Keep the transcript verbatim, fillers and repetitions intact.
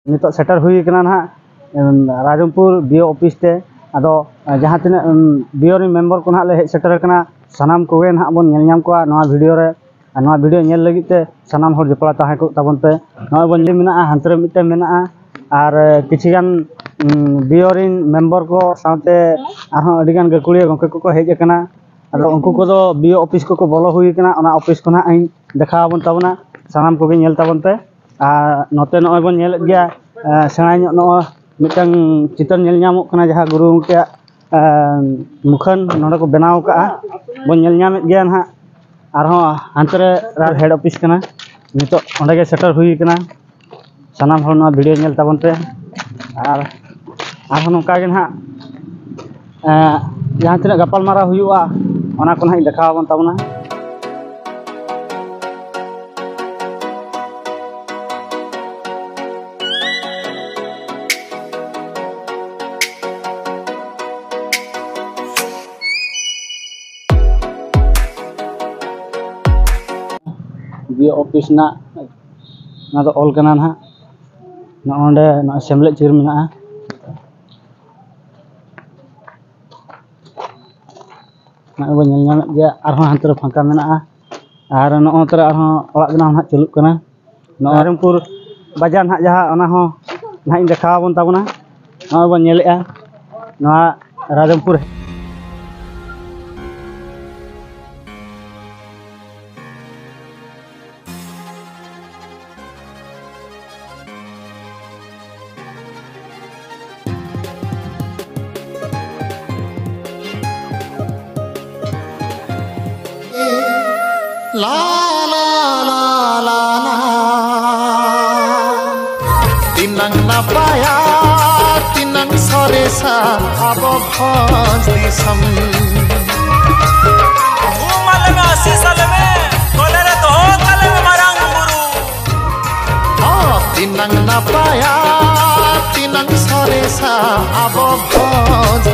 ᱱᱤᱛᱚᱜ ᱥᱮᱴᱮᱨ ᱦᱩᱭ ᱠᱟᱱᱟ ᱱᱟᱦᱟᱜ ᱨᱟᱭᱨᱚᱝᱯᱩᱨ ᱵᱤ ᱳ ᱚᱯᱷᱤᱥ ᱛᱮ᱾ ᱟᱫᱚ ᱡᱟᱦᱟᱸ ᱛᱤᱱᱟᱹᱜ ᱵᱤ ᱳ ᱨᱮᱱ ᱢᱮᱢᱵᱟᱨ ᱠᱚ ᱱᱟᱦᱟᱜ ᱞᱮ ᱦᱮᱡ ᱥᱮᱴᱮᱨ ᱟᱠᱟᱱᱟ, ᱥᱟᱱᱟᱢ ᱠᱚᱜᱮ ᱱᱟᱦᱟᱜ ᱵᱚᱱ ᱧᱮᱞ ᱧᱟᱢ ᱠᱚᱣᱟ ᱱᱚᱣᱟ ᱵᱷᱤᱰᱤᱭᱳ ᱨᱮ᱾ ᱟᱨ ᱱᱚᱣᱟ ᱵᱷᱤᱰᱤᱭᱳ ᱧᱮᱞ ᱞᱟᱹᱜᱤᱫ ᱛᱮ ᱥᱟᱱᱟᱢ ᱦᱚᱲ ᱡᱚᱯᱲᱟᱣ ᱛᱟᱦᱮᱸ ᱠᱚᱜ ᱛᱟᱵᱚᱱ ᱯᱮ᱾ ᱱᱚᱜᱼᱚᱭ ᱵᱚᱱ ᱧᱮᱞ ᱢᱮᱱᱟᱜᱼᱟ, ᱦᱟᱱᱛᱮ ᱨᱮ ᱢᱤᱫᱴᱮᱱ ᱢᱮᱱᱟᱜᱼᱟ, ᱟᱨ ᱠᱤᱪᱷᱩ ᱜᱟᱱ ᱵᱤ ᱳ ᱨᱮᱱ ᱢᱮᱢᱵᱟᱨ ᱠᱚ ᱥᱟᱶᱛᱮ ᱟᱨᱦᱚᱸ ᱟᱹᱰᱤ ᱜᱟᱱ ᱜᱟᱹᱠᱷᱩᱲᱤᱭᱟᱹ ᱜᱚᱢᱠᱮ ᱠᱚᱠᱚ ᱦᱮᱡ ᱟᱠᱟᱱᱟ᱾ ᱟᱫᱚ ᱩᱱᱠᱩ ᱠᱚᱫᱚ ᱵᱤ ᱳ ᱚᱯᱷᱤᱥ ᱠᱚᱠᱚ ᱵᱚᱞᱚ ᱦᱩᱭ ᱠᱟᱱᱟ᱾ ᱚᱱᱟ ᱚᱯᱷᱤᱥ ᱠᱚ ᱱᱟᱦᱟᱜ ᱤᱧ ᱫᱮᱠᱷᱟᱣ ᱟᱵᱚᱱ ᱛᱟᱵᱚᱱᱟ, ᱥᱟᱱᱟᱢ ᱠᱚᱜᱮ ᱧᱮᱞ ᱛᱟᱵᱚᱱ ᱯᱮ᱾ ᱟᱨ ᱱᱚᱛᱮ ᱱᱚᱜᱼᱚᱭ ᱵᱚᱱ ᱧᱮᱞᱮᱫ ᱜᱮᱭᱟ, ᱥᱮᱬᱟ ᱧᱚᱜ ᱱᱚᱜᱼᱚᱭ ᱢᱤᱫᱴᱟᱝ ᱪᱤᱛᱟᱹᱨ ᱧᱮᱞ ᱧᱟᱢᱚᱜ ᱠᱟᱱᱟ, ᱡᱟᱦᱟᱸ ᱜᱩᱨᱩ ᱜᱚᱢᱠᱮᱭᱟᱜ ᱢᱩᱠᱷᱟᱹᱱ ᱱᱚᱰᱮ ᱠᱚ ᱵᱮᱱᱟᱣ ᱠᱟᱜᱼᱟ, ᱵᱚᱱ ᱧᱮᱞ ᱧᱟᱢᱮᱫ ᱜᱮᱭᱟ ᱱᱟᱦᱟᱜ᱾ ᱟᱨᱦᱚᱸ ᱦᱟᱱᱛᱮ ᱨᱮ ᱦᱮᱰ ᱚᱯᱷᱤᱥ ᱠᱟᱱᱟ, ᱱᱤᱛᱚᱜ ᱚᱸᱰᱮ ᱜᱮ ᱥᱮᱴᱮᱨ ᱦᱩᱭ ᱠᱟᱱᱟ᱾ ᱥᱟᱱᱟᱢ ᱦᱚᱲ ᱱᱚᱣᱟ ᱵᱷᱤᱰᱤᱭᱳ ᱧᱮᱞ ᱛᱟᱵᱚᱱ ᱯᱮ᱾ ᱟᱨ ᱟᱨᱦᱚᱸ ᱱᱚᱝᱠᱟ ᱜᱮ ᱱᱟᱦᱟᱜ, ᱮᱸ, ᱡᱟᱦᱟᱸ ᱛᱤᱱᱟᱹᱜ ᱜᱟᱯᱟᱞ ᱢᱟᱨᱟᱣ ᱦᱩᱭᱩᱜᱼᱟ, ᱚᱱᱟ ᱠᱚ ᱱᱟᱦᱟᱜ ᱤᱧ ᱫᱮᱠᱷᱟᱣ ᱟᱵᱚᱱ ᱛᱟᱵᱚᱱᱟ᱾ ᱵᱤ ᱳ ᱚᱯᱷᱤᱥ ᱨᱮᱱᱟᱜ ᱚᱱᱟ ᱫᱚ ᱚᱞ ᱠᱟᱱᱟ ᱱᱟᱦᱟᱜ᱾ ᱱᱚᱜᱼᱚ ᱱᱚᱰᱮ ᱱᱚᱜᱼᱚᱭ ᱥᱮᱢᱞᱮᱫ ᱪᱤᱨ ᱢᱮᱱᱟᱜᱼᱟ᱾ ᱱᱚᱜᱼᱚᱭ ᱵᱚᱱ ᱧᱮᱞ ᱧᱟᱢᱮᱫ ᱜᱮᱭᱟ, ᱟᱨᱦᱚᱸ ᱦᱟᱱᱛᱮ ᱨᱮ ᱯᱷᱟᱸᱠᱟ ᱢᱮᱱᱟᱜᱼᱟ᱾ ᱟᱨ ᱱᱚᱜᱼᱚ ᱱᱚᱛᱮ ᱨᱮ ᱟᱨᱦᱚᱸ ᱚᱲᱟᱜ ᱵᱮᱱᱟᱣ ᱱᱟᱦᱟᱜ ᱪᱟᱹᱞᱩᱜ ᱠᱟᱱᱟ᱾ ᱱᱚᱜᱼᱚᱭ ᱨᱟᱭᱨᱚᱝᱯᱩᱨ ᱵᱟᱡᱟᱨ ᱱᱟᱦᱟᱜ ᱡᱟᱦᱟᱸ, ᱚᱱᱟ ᱦᱚᱸ ᱱᱟᱦᱟᱜ ᱤᱧ ᱫᱮᱠᱷᱟᱣ ᱟᱵᱚᱱ ᱛᱟᱵᱚᱱᱟ᱾ ᱱᱚᱜᱼᱚᱭ ᱵᱚᱱ ᱧᱮᱞᱮᱫᱼᱟ ᱱᱚᱣᱟ Rairangpur. La, la, la, la, la. ᱛᱤᱱᱟᱹᱝ ᱱᱟᱯᱟᱭᱟ, ᱛᱤᱱᱟᱹᱝ ᱥᱚᱨᱮᱥᱟ, ᱟᱵᱚ ᱵᱷᱚᱸᱡᱽ ᱫᱤᱥᱚᱢ᱾ ᱜᱩᱨᱩ ᱢᱟ ᱞᱮ ᱢᱮ, ᱟᱥᱤᱥ ᱟᱞᱮ ᱢᱮ, ᱠᱚᱞᱮ ᱨᱮ ᱫᱚᱦᱚ ᱠᱟᱞᱮ ᱢᱮ ᱢᱟᱨᱟᱝ ᱵᱩᱨᱩ᱾ ᱦᱚᱸ, ᱛᱤᱱᱟᱹᱝ ᱱᱟᱯᱟᱭᱟ, ᱛᱤᱱᱟᱹᱝ ᱥᱚᱨᱮᱥᱟ, ᱟᱵᱚ ᱵᱷᱚᱸᱡᱽ